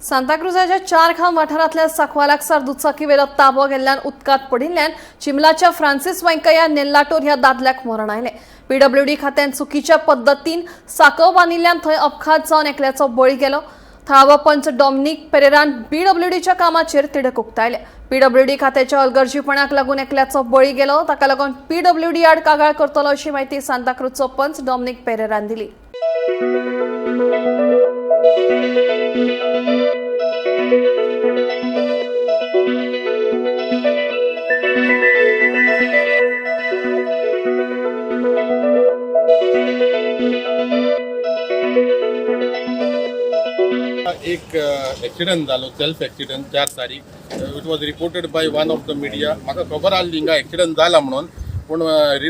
सांताक्रुजाच्या चार खांब वाठारांतल्या सांकवा लागसार दुचाकीवेलो ताबो गेल्ल्यान उदकांत पडिल्ल्यान चिमलाच्या फ्रांसिस वेंकय्या नेल्लाटोर ह्या दादल्याक मरण आयलें. पीडब्ल्यूडी खात्यान चुकीच्या पद्दतीन सांकव बांदिल्ल्यान थंय अपघात जावन एकल्याचो बळी गेलो. थळावो पंच डॉमनिक पेरेरान पीडब्ल्यूडीच्या कामाचेर तिडक उक्तायल्या. पीडब्ल्यूडी खात्याच्या अलगर्जीपणाक लागून एकल्याचो बळी गेलो. ताका लागून पीडब्ल्यूडी आड कागाळ करतलो अशी माहिती सांताक्रुजचो पंच डॉमनिक पेरेरान दिली. एक एक्सिडंट जालो, सेल्फ एक्सिडंट, 4 तारीख. It was reported by one of the media. म्हाका खबर आहली हिंगा एक्सिडंट जाला म्हणून, पूण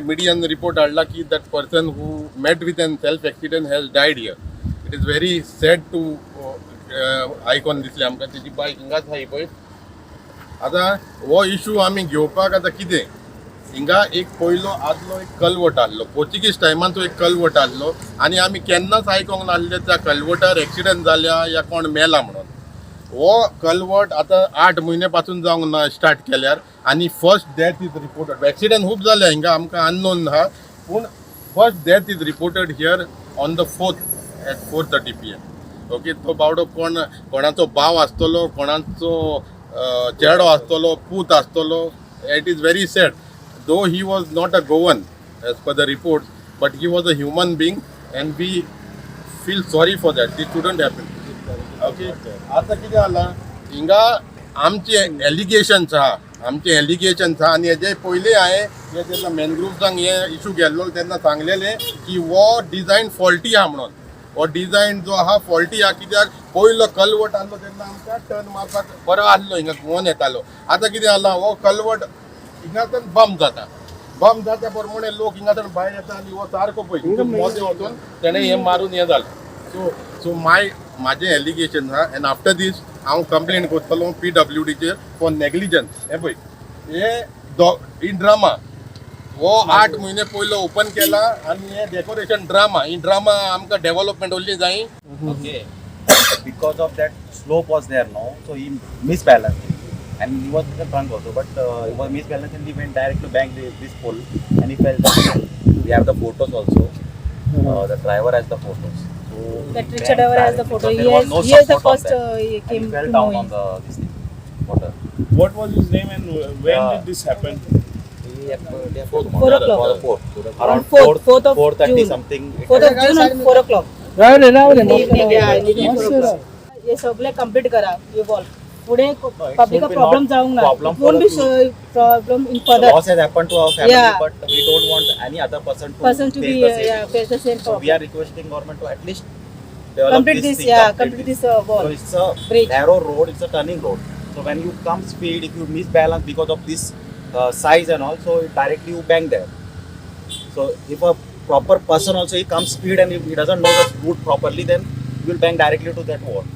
मिडियान रिपोर्ट हाडला की that person who met with an self accident has died here. It is very sad to आयकोन दिसलें आमकां. तेजी बायक हिंगाच आहा पळय. आतां हो इशू आमी घेवपाक आतां कितें, हिंगा एक पयलो आदलो एक कलवट आहलो, पोर्चुगीज टायमाचो एक कलवट आहलो आनी आमी केन्नाच आयकोंक नासले त्या कलवटार एक्सिडंट जाल्या या कोण मेला म्हणून. हो कलवट आतां 8 म्हयने पासून जावंक ना स्टार्ट केल्यार आनी first death is reported. Accident खूब जाल्या हिंगा आमकां अननोन आहा, पूण first death is reported here on the 4th at 4:30 p.m. Okay, तो बावडो कोण, कोणाचो भाव आसतलो, कोणाचो चेडो आसतलो, पूत आसतलो. It is very sad. Though he was not a Goan as per the report, but he was a human being and we feel sorry for that. This shouldn't happen. Okay, आतां कितें जालां हिंगा, आमचे एलिगेशन्स आहा, आमचे allegations आहा आनी हेजे पयलीं हांवें हे जेन्ना मॅनग्रुव्सांक हे इशू गेल्लो तेन्ना सांगलेलें की हो डिजायन फॉल्टी आहा म्हणून. हो डिजायन जो आहा फॉल्टी आहा, कित्याक पयलो कलवट आहलो तेन्ना आमकां टर्न मारपाक बरो आहलो, हिंगा घुंवोन येतालो. आतां कितें जालां, हो कलवट हिंगासान बंब जाता, बंब जाता प्रमाणे लोक हिंगासान भायर येता आनी हो सारको पळय मोदें वचून तेणें हें मारून हें जालें. सो सो माय म्हाजें एलिगेशन आहा एंड आफ्टर दीस हांव कंप्लेन करतलो पीडब्ल्यूडीचेर फॉर नेग्लिजन्स. हें पळय, हे ही ड्रामा हो 8 म्हयने पयलो ओपन केला आनी हे डेकोरेशन ड्रामा, ही ड्रामा आमकां डेव्हलपमेंट उरली जाय. Okay. Because of that slope was there, no, so he misbalanced it. And he was little drunk also, but he was misbalanced and he went direct to bang this pole and he fell down. We have the photos also. The driver has the photos. So That he rickshaw banged driver has the directly photo. because He there was has, no he has the support on first that. He And came he fell to down know on him. The this thing, water. What was his name and when did this happen? 4 o'clock. Four. Around Fourth, fourth of 4:30 June. Something. It 4th of June at 4 o'clock. रावले रावले. Evening, yeah, evening 4 o'clock. हे सगळे complete करा evolve फुडें पब्लिका should be problem not जावंक ना. Problem It won't for be the so problem in The further. Loss has happened to our family, but we don't want any other person to person to face be the same yeah, issue. Face the same So we are problem. Requesting government to at least develop Complete this this, thing, yeah, complete complete this. This wall. So it's a Bridge. Narrow road, it's a turning road. So when you come speed, if you misbalance because of this size and all, so it directly you bang there. So if a proper person also he comes speed and if he doesn't know the route properly, then he will bang directly to that wall.